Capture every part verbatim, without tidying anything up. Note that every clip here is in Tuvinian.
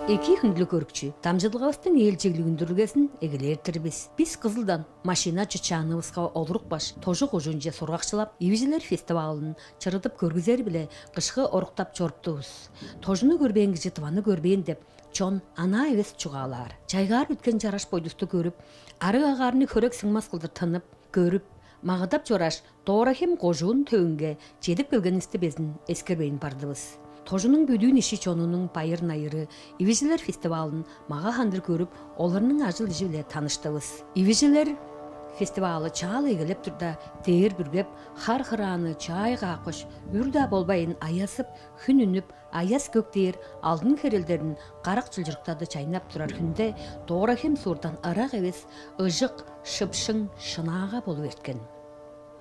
Эки хүндүлүг көрүкчү, дамчыдылгавыстың ээлчеглиг үндүрүлгезин эгелээр-дир бис. Бис Кызылдан машина чычаанывыска олурупкаш, Тожу кожуунче сургакчылап, Ивижилер фестивалын чырыдып көргүзери-биле кышкы оруктап чоруптувус. Тожуну көрбээн кижи Тываны көрбээн деп, чон анаа эвес чугаалаар. Чайгаар бүткен чараш бойдусту көрүп, арыг агаарны хөрек сыңмас кылдыр тынып, көрүп, магадап чорааш, Доора-Хем кожуун төвүнге чедип келгенивисти безин эскербейн бардывыс. Тожунуң бүдүүн иши чонунуң байыр-найыры, Ивижилер фестивалын мага-хандыр көрүп, оларның ажыл-ижи-биле таныштывыс. Ивижилер фестивалы чаал эгелеп турда, дээр бүргеп, хар-хырааны чаай каапкаш, үр-даа болбайн аясып, хүн үнүп, аяс-көк дээр алдын херелдерин карак чылчырыктады чайнап турар хүнде, Доора-Хем суурдан ырак эвес ыжык, шыпшың шынаага болуп эрткен.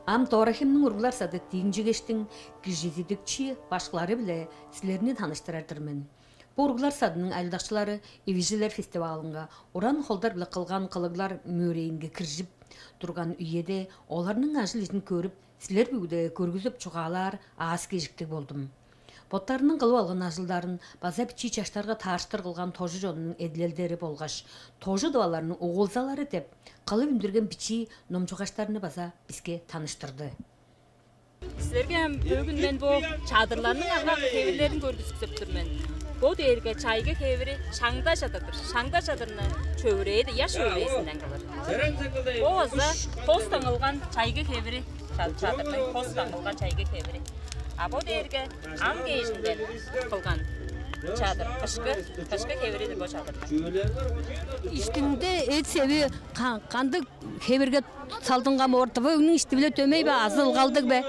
Ам Доора-Хемниң уруглар садык диңчигештиң кижизидикчи башкылары-биле силерни таныштырар-дыр мен. Бо уруглар садының ажылдакчылары Ивижилер фестивалынга уран холдар-биле кылган кылыглар мөрээнге киржип турган үеде, оларның ажыл-ижин көрүп, силер бүгүде көргүзүп чугаалаар аас-кежиктиг болдум. Боттарының кылып алган ажылдарын база бичии чаштарга таарыштыр кылган тожу чонунуң эдилелдери болгаш тожу тываларының угулзалары деп кылып үндүрген бичии номчугаштарны база биске таныштырды. Силерге ам бөгүн мен бо чадырларның аңгы хевирлерин көргүзүп тур мен. Бо дээрге чайгы хевири шаңда чадыр-дыр. Шаңда чадырны чөвүрээди, яш чөвүрээзинден кылыр. Бо база тостан кылган чайгы хевири, ча- чадырның тостан кылган чайгы хевири. А бо дээрге ам кежинден кылган чадыр, кышкы, кышкы хевири-дир бо чадырның. Иштинде эт-севи ка- кандыг хевирге салдынган боор? Тыва өгнүң ишти-биле дөмей бе азы ылгалдыг бе?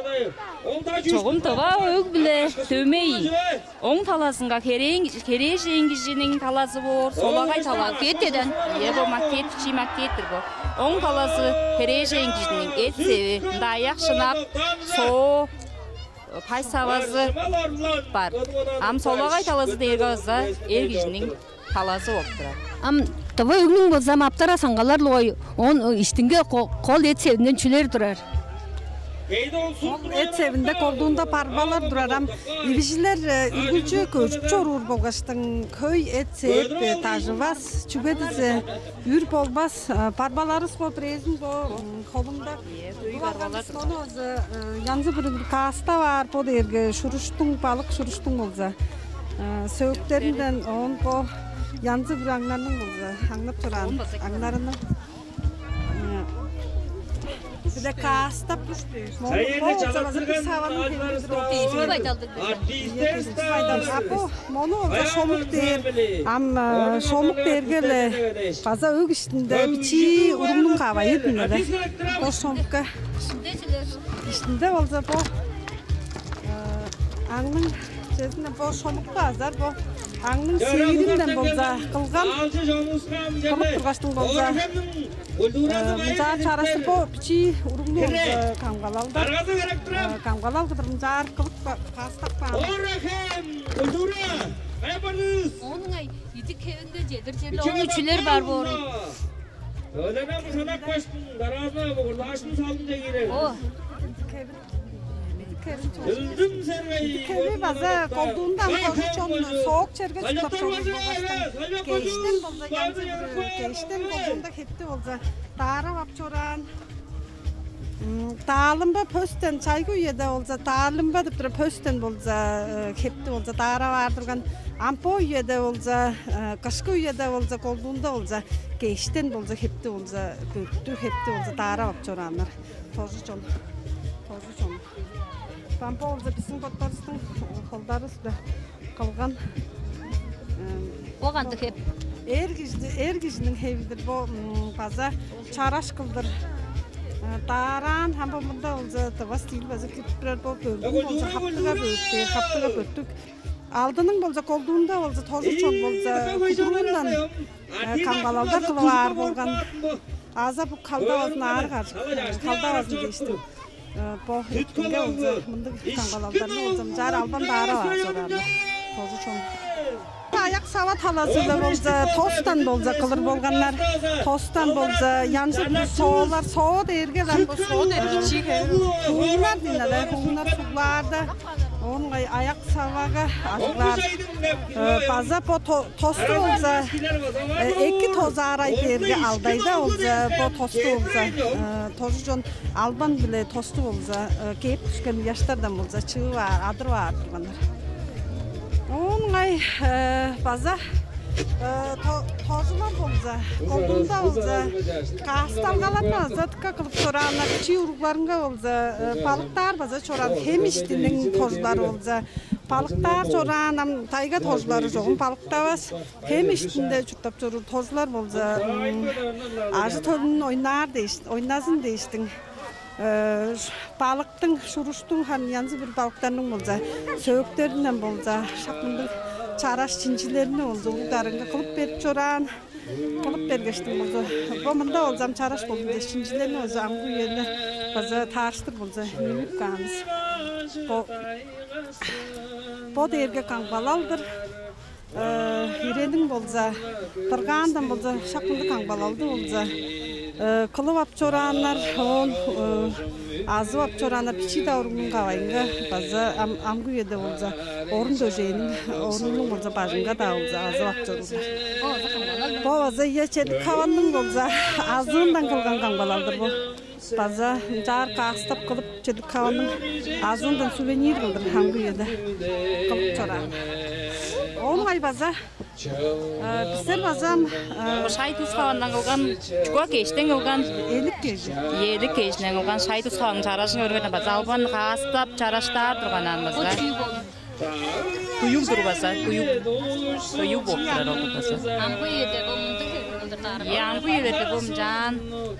Чогум тыва өг-биле дөмей. Оң талазынга херээн, херээжен кижиниң талазы боор, солагай талазы. Макет деден. Ийе, бо макет, бичии макет-тир бо. Оң талазы херээжен кижиниң эт-севи, мында аяк-шынап, соо, пай-савазы бар. Ам солагай талазы дээрге база эр кижиниң талазы болуп турар. Ам тыва өгнүң болза ам аптара саңгалар-ла ой, он иштинге ко- кол эт-севинден чүлер турар? Ол эт-севинде колдуунда барбалар турар. Ам ивижилер үргүлчү көжүп чоруур болгаштың хөй эт-сеп, дажывас, чүге дизе үр болбас. Барбаларыс бо, бирээзин бо холунда. Ийе, хөй барбалар турар. Мону янзы-бүрү каастап аар, бо дээрге шуруштуң, балык шуруштуң болза, сөөктеринден, оон бо янзы-бүрү аңнарның болза, аңнап чораан аңнарының биле каастап, мону бо болза база бир саваның хевири-дир ол. Артистер. А бо мону болза шомук дээр. Ам шомук дээрге-ле база өг иштинде бичии уругнуң кавайы-дыр ийин але. Бо шомукка иштинде болза бо аңның чезинде бо шомукту азар бо аңның сииринден болза кылган, кылып тургаштың болза мынчаар чарашыр бо бичии уругну болза камгалалдар, камгалал кылдыр мынчаар кылып каастап каан. Культура, кайбардыс? Оон ыңай идик хевинге чедир черле ону чүлер бар боор. Өлеме мызанак баштың дараазына бугурлаашын салдым дегире. О. Ылдым сергей. Кеви база колдуундан кожу чон соок черге чыдып чоруур болгаштың. Кештен болза янзы кештен колдуунда хепти болза даарап ап чораан. Даалымба пөстен, чайгы үеде болза даалымба деп тура пөстен болза хепти болза даарап аар турган. Ам бо үеде болза, кышкы үеде болза, колдуунда болза кештен болза хепти болза бөрттү хепти болза даарап ап чорааннар. Тожу чон, тожу чон. Ам бо болза биздин боттарыбыздын холдарыбызда кылган. Бо кандыг хеп? Эр кижи, эр кижиниң хеви-дир бо. База чараш кылдыр даараан. Ам бо мында болза тыва стиль база кирип турар. Бо бөргүн болза хаптыга бөрттүг, хаптыга бөрттүг. Алдының болза колдуунда болза тожу чон болза кудуруундан камгалалдар кылып аар болган. Аза бу халдавазын аар кар, халдавазын дээштим. Бо эртинге болза мындыг камгалалдарны болза мынчаар албан даарап аар чораарлар. Тожу чон. Аяк сава талазы-ла болза тостан болза кылыр болганнар. Тостан болза янзы соолар, соо дээрге ам бо соо дээр бичии хевир. Хууннар дейн але, хууннар суглаарда. Оон ыңай аяк савага ажыглаар. Э, база бо то-, тосту болза, э, эки тозаарай дээрге алдайда болза, бо тосту болза, э, тожу чон албан-биле тосту болза, э, кээп дүшкен ыяштардан болза, чыып аар, адырып аар турганнар. Оон ыңай, э, база, э, то-, тожулар болза, колдуунда болза, каасталгаларны база дыка кылып чорааннар, бичии уругларынга болза, э, балыктаар база чораан, хем иштиниң тожулары болза, балыктаар чораан, ам тайга тожулары чогум балыктавас. Хем иштинде чурттап чоруур тожулар болза, м, ажы-төлүн ойнаар дээш, ойназын дээштиң, э, ш-, балыктың, шуруштуң, харын янзы-бир балыктарның болза, сөөктеринден болза, шак мындыг чараш чинчилерни болза, уруг-дарыынга кылып берип чораан, кылып бергештиң болза, бо мында болза, ам чараш болзун дээш, чинчилерни болза, амгы үеде база таарыштыр болза, миннип каанывыс. Бо, бо дээрге камгалал-дыр. Э, ирениң болза, дыргаандан болза, шак мындыг камгалалды болза, э, кылып ап чорааннар, оон, э, азып ап чорааннар, бичии-даа уругнуң кавайынга база ам-, амгы үеде болза, орун-дөжээниң, оруннуң болза, бажынга-даа болза азып ап чоруурлар. Бо база, ийе, черлик хаванның болза, азыындан кылган камгалал-дыр бо. База ынчаар каастап кылып, чедип каанын азыындан сувенир кылдыр хамгы үеде кылып чораан. Оон ыңай база, э, бистер база, э, шай тус хавандан кылган, чүгү кештен кылган. Элик кежи. Ийе, элик кежинден кылган шай тус хаванның чаражын көргенде база албан каастап, чараштаар турган аан база. Куюг-дур база, куюг. Куюг болуп турар ол база. Амгы үеде бо мындыг кылдыр даарап. Ийе, амгы үелерде бо мынчаан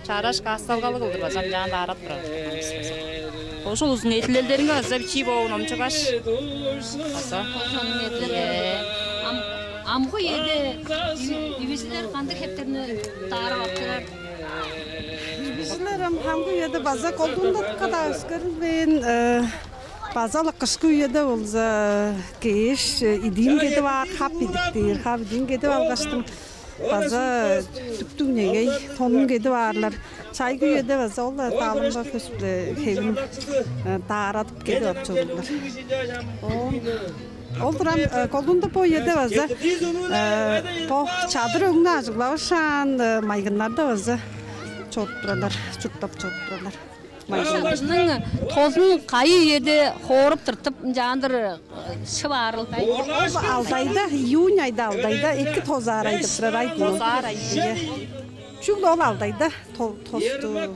чараш каасталгалы кылдыр база мынчаан даарап турар. Ошол узун эдилелдеринге база бичии боо номчугаш. База. Ошонун эдилелдери. Ийе. Ам-, амгы үеде ивизилер кандыг хептерни даарап ап турар? Ивизилер ам хамгы үеде база колдуунда дыка-даа өскерилбээн, э, база-ла кышкы үеде болза, кеш, э, идиин кедип аар, хап идик дээр, хап идиин кедип алгаштың, база түктүг негей тонун кедип аарлар. Чайгы үеде база ол-ла даалымга көс-биле хевин, э, даарадып кедип ап чорурлар. Оон ол турам, э, колдуунда бо үеде база, э, бо чадыр өңнү ажыглавышаан, э, майгыннарда база чоруп туралар, чурттап чоруп туралар. Майгыннар. Ның тозун кайы үеде хооруп тыртып, ынчаандыр, э, шып аарыл? Ол алдайда, июнь айда алдайда, эки тозаар ай деп турар ай. Тозаар ай. Ийе. Чүгле ол алдайда то-, тосту эки.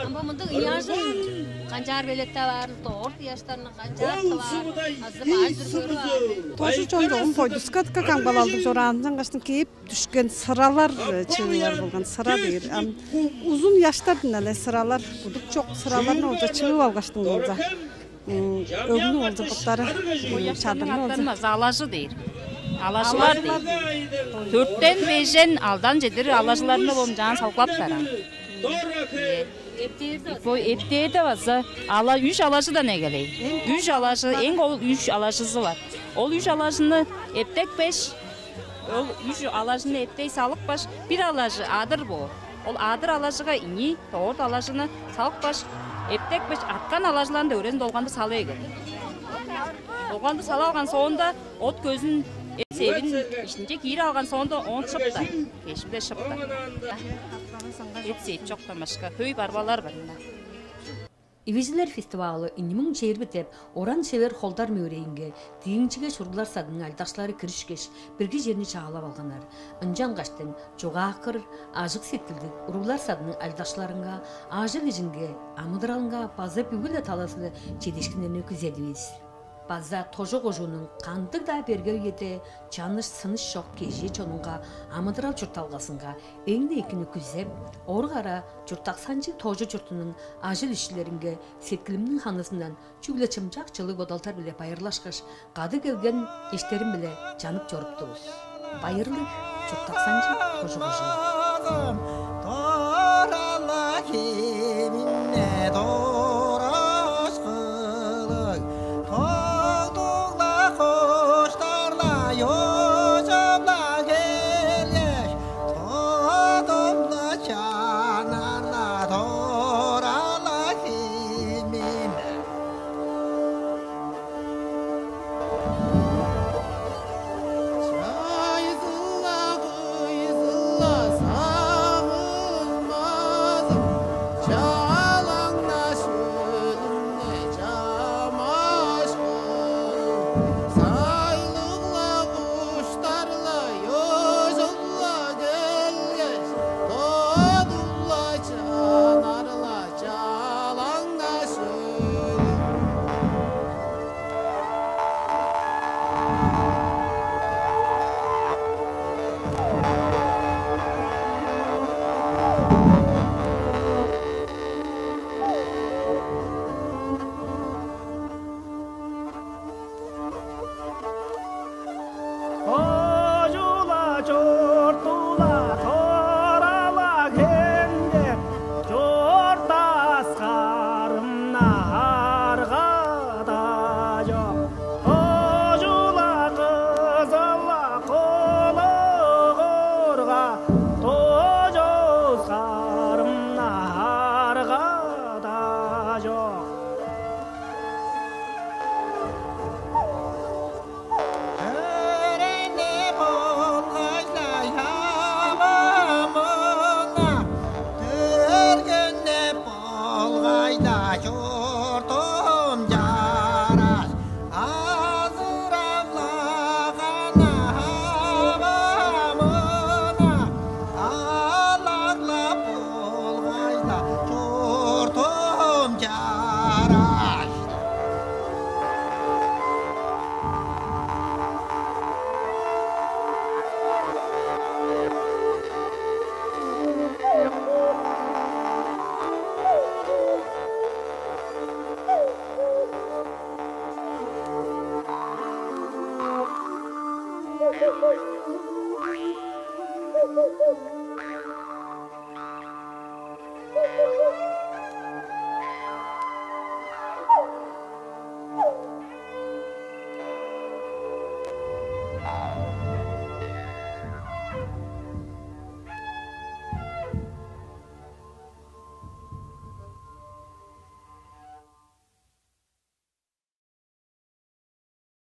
Ам бо мындыг ыяжын канчаар белеткеп аар, дорт ыяштарны канчаар кылып аар, азы баажыр көрүп аар. Тожу чон чогум бойдуска дыка камгалалдыг чораан, ынчангаштың кээп дүшкен сыралар, э, чыылар болган сыра дээр. Ам узун ыяштардан эле сыралар, будук чок сыраларны болза чыып алгаштың болза, м, өңнү болза буттары, м, чадырны болза. Аттарын база алажы дээр. Алажылар дээр. Төрттен бежен, алдан чедир алажыларны бо мынчаан салгылаптар аан. Бо эптээрде база ала, үш алажыдан эгелей. Үш алажы, эң ол үш алажызы бар. Ол үш алажыны эптекпеш, ол үш алажыны эптей салыпкаш, бир алажы адыр боор. Ол адыр алажыга ийи, дорт алажыны салыпкаш, эптекпеш, арткан алажыларны дөгерезин долганды сала эгелей. Долганды сала алган соонда, от көзүн, эт-севин иштинче киирип алган соонда, оон шыптар. Кеш-биле шыптар. Эт-севин чоктамашка, хөй барбалар бар мында. Ивизилер фестивалы ийи муң чээрби деп оран-шевер холдар мөөрейинге, дииңчиге уруглар садының ажылдакчылары киришкеш, бирги черни чаалап алганнар. Ынчангаштың чугаакыр, ажык сеткилдиг уруглар садының ажылдакчыларынга, ажыл-ижинге, амыдыралынга база бүгү-ле талазы-биле чедиишкиннерни күзедивис. База Тожу кожууннуң кандыг-даа берге үеде чаныш-сыныш чок кежээ чонунга, амыдырал-чуртталгазынга эң-не экини күзеп, орук ара чурттаксанчыг Тожу чуртунуң ажыл-ишчилеринге сеткилимниң ханызындан чүгле чымчак-чылыг бодалдар-биле байырлашкаш, кады келген эштерим-биле чанып чоруптувус. Байырлыг, чурттаксанчыг Тожу кожуун. Дорала хеминне дорашкылыг, толдугла коштарла ёжугла келгеш, тодумла чанарла дорала хемин. Чуртум чараш.